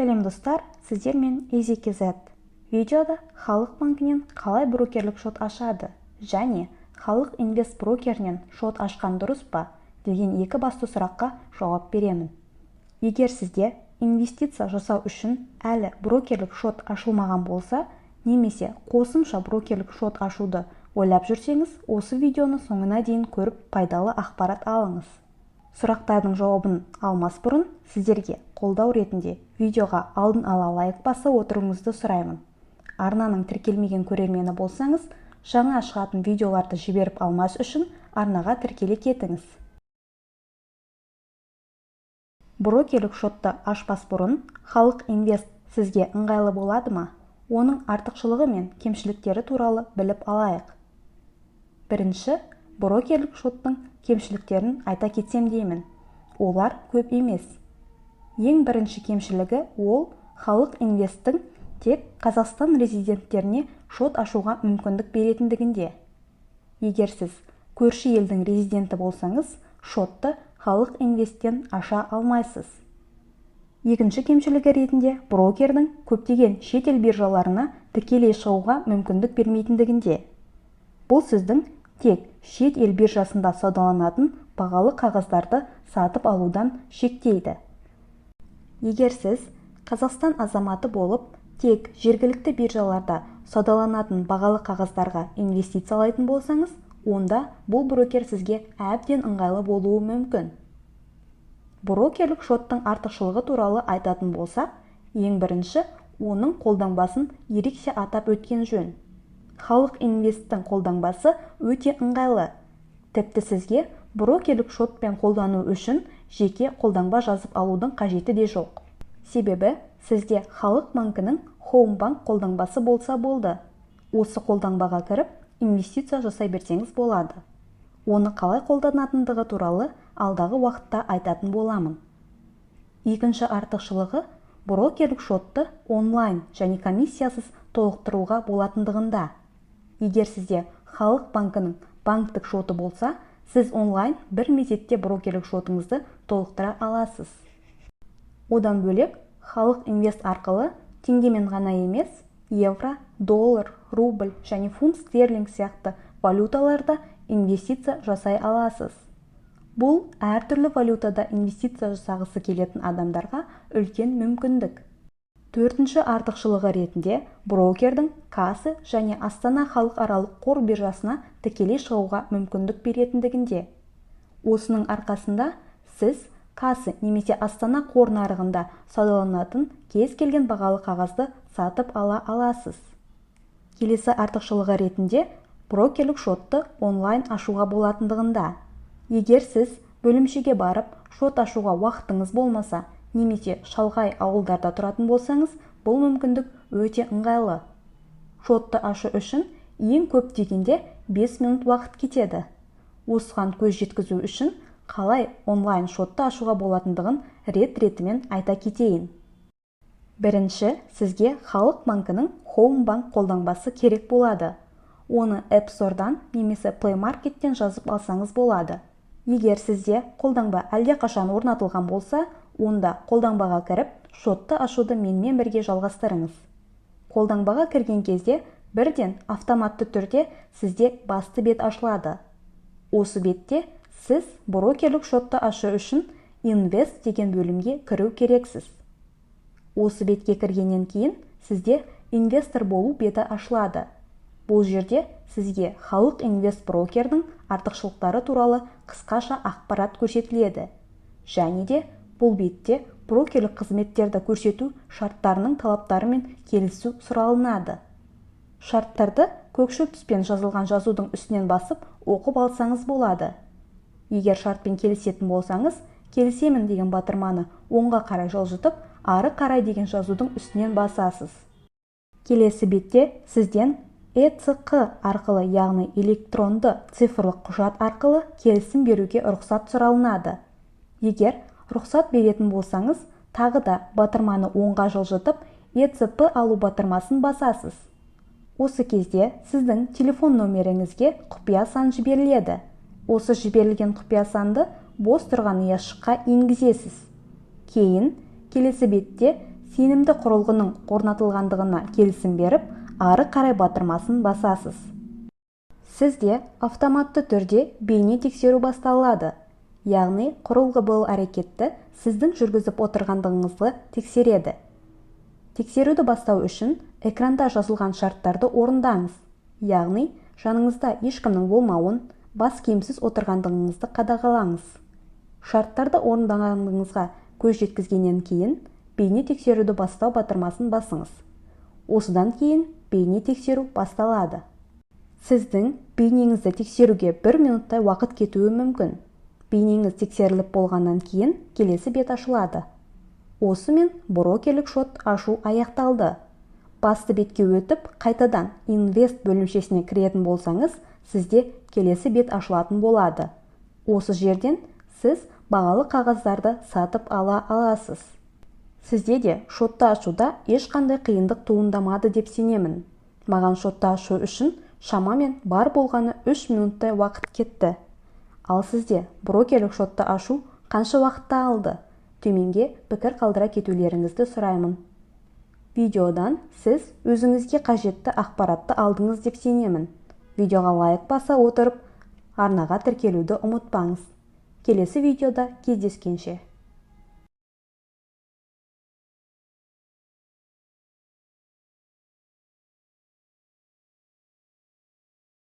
Сәлем, достар! Сіздермен EasyKZ. Видеода Халық банкінен қалай брокерлік шот ашады және Халық Инвест брокерінен шот ашқан дұрыс па деген екі басты сұраққа жауап беремін. Егер сізде инвестиция жасау үшін әлі брокерлік шот ашылмаған болса немесе қосымша брокерлік шот ашуды ойлап жүрсеңіз, осы видеоны соңына дейін көріп, пайдалы ақпарат алыңыз. Сұрақтардың жауабын алмас бұрын сіздерге қолдау ретінде видеоға алдын ала лайк баса отыруыңызды сұраймын. Арнаның тіркелмеген көрермені болсаңыз, жаңа шығатын видеоларды жіберіп алмас үшін арнаға тіркеле кетіңіз. Брокерлік шотты ашпас бұрын Халық Инвест сізге ыңғайлы болады ма? Оның артықшылығы мен кемшіліктері туралы біліп алайық. Бірінші, брокерлік шоттың кемшіліктерін айта кетсем деймін. Олар көп емес. Ең бірінші кемшілігі ол Халық Инвесттің тек Қазақстан резиденттеріне шот ашуға мүмкіндік беретіндігінде. Егер сіз көрші елдің резиденті болсаңыз, шотты Халық Инвесттен аша алмайсыз. Екінші кемшілігі ретінде брокердің көптеген шетел биржаларына тікелей шығуға мүмкіндік бермейтіндігінде. Бұл сіздің тек шет ел биржасында саудаланатын бағалы қағаздарды сатып алудан шектейді. Егер сіз Қазақстан азаматы болып, тек жергілікті биржаларда саудаланатын бағалы қағаздарға инвестициялайтын болсаңыз, онда бұл брокер сізге әбден ыңғайлы болуы мүмкін. Брокерлік шоттың артықшылығы туралы айтатын болсақ, ең бірінші оның қолданбасын ерекше атап өткен жөн. Халық Инвесттің қолданбасы өте ыңғайлы. Тіпті сізге брокерлік шотпен қолдану үшін жеке қолданба жазып алудың қажеті де жоқ. Себебі сізде Халық банкінің Home Bank қолданбасы болса болды. Осы қолданбаға кіріп, инвестиция жасай берсеңіз болады. Оны қалай қолданатындығы туралы алдағы уақытта айтатын боламын. Екінші артықшылығы брокерлік шотты онлайн және комиссиясыз толықтыруға болатындығында. Егер сізде Халық банкінің банктік шоты болса, сіз онлайн бір мезетте брокерлік шотыңызды толықтыра аласыз. Одан бөлек, Халық Инвест арқылы теңгемен ғана емес, евро, доллар, рубль және фунт стерлинг сияқты валюталарда инвестиция жасай аласыз. Бұл әртүрлі валютада инвестиция жасағысы келетін адамдарға үлкен мүмкіндік. Төртінші артықшылығы ретінде брокердің KASE және Астана халықаралық қор биржасына тікелей шығуға мүмкіндік беретіндігінде. Осының арқасында сіз KASE немесе Астана қор нарығында саудаланатын кез келген бағалы қағазды сатып ала аласыз. Келесі артықшылығы ретінде брокерлік шотты онлайн ашуға болатындығында. Егер сіз бөлімшеге барып, шот ашуға уақытыңыз болмаса немесе шалғай ауылдарда тұратын болсаңыз, бұл мүмкіндік өте ыңғайлы. Шотты ашу үшін ең көп дегенде 5 минут уақыт кетеді. Осыған көз жеткізу үшін қалай онлайн шотты ашуға болатындығын рет-ретімен айта кетейін. Бірінші, сізге Халық банкінің Home Bank қолданбасы керек болады. Оны App Store'дан немесе Play Market'тен жазып алсаңыз болады. Егер сізде қолданба әлдеқашан орнатылған болса, онда қолданбаға кіріп, шотты ашуды менімен бірге жалғастырыңыз. Қолданбаға кірген кезде бірден автоматты түрде сізде басты бет ашылады. Осы бетте сіз брокерлік шотты ашу үшін Инвест деген бөлімге кіру керексіз. Осы бетке кіргеннен кейін сізде инвестор болу беті ашылады. Бұл жерде сізге Халық Инвест брокердің артықшылықтары туралы қысқаша ақпарат көрсетіледі. Және де бұл бетте брокерлік қызметтерді көрсету шарттарының талаптарымен келісу сұралынады. Шарттарды көкшіл түспен жазылған жазудың үстінен басып, оқып алсаңыз болады. Егер шартпен келісетін болсаңыз, келісемін деген батырманы оңға қарай жылжытып, ары қарай деген жазудың үстінен басасыз. Келесі бетте сізден ЭЦҚ арқылы, яғни электронды цифрлық құжат арқылы келісім беруге рұқсат сұралынады. Егер рұқсат беретін болсаңыз, тағы да батырманы оңға жылжытып, ЭЦП алу батырмасын басасыз. Осы кезде сіздің телефон номеріңізге құпия сан жіберіледі. Осы жіберілген құпия санды бос тұрған ұяшыққа енгізесіз. Кейін келесі бетте Сенімді құрылғының орнатылғандығына келісім беріп, ары қарай батырмасын басасыз. Сізде автоматты түрде бейне тексеру басталады. Яғни құрылғы бұл әрекетті сіздің жүргізіп отырғандығыңызды тексереді. Тексеруді бастау үшін экранда жазылған шарттарды орындаңыз. Яғни жаныңызда ешкімнің болмауын, бас киімсіз отырғандығыңызды қадағалаңыз. Шарттарды орындағаныңызға көз жеткізгеннен кейін бейне тексеруді бастау батырмасын басыңыз. Осыдан кейін бейне тексеру басталады. Сіздің бейнеңізді тексеруге 1 минуттай уақыт кетуі мүмкін. Бейнеңіз тексеріліп болғаннан кейін келесі бет ашылады. Осымен брокерлік шот ашу аяқталды. Басты бетке өтіп, қайтадан Инвест бөлімшесіне кіретін болсаңыз, сізде келесі бет ашылатын болады. Осы жерден сіз бағалы қағаздарды сатып ала аласыз. Сізде де шотты ашуда ешқандай қиындық туындамады деп сенемін. Маған шотты ашу үшін шамамен бар болғаны 3 минуттай уақыт кетті. Ал сізде брокерлік шотты ашу қанша уақытты алды? Төменге пікір қалдыра кетулеріңізді сұраймын. Видеодан сіз өзіңізге қажетті ақпаратты алдыңыз деп сенемін. Видеоға лайк баса отырып, арнаға тіркелуді ұмытпаңыз. Келесі видеода кездескенше.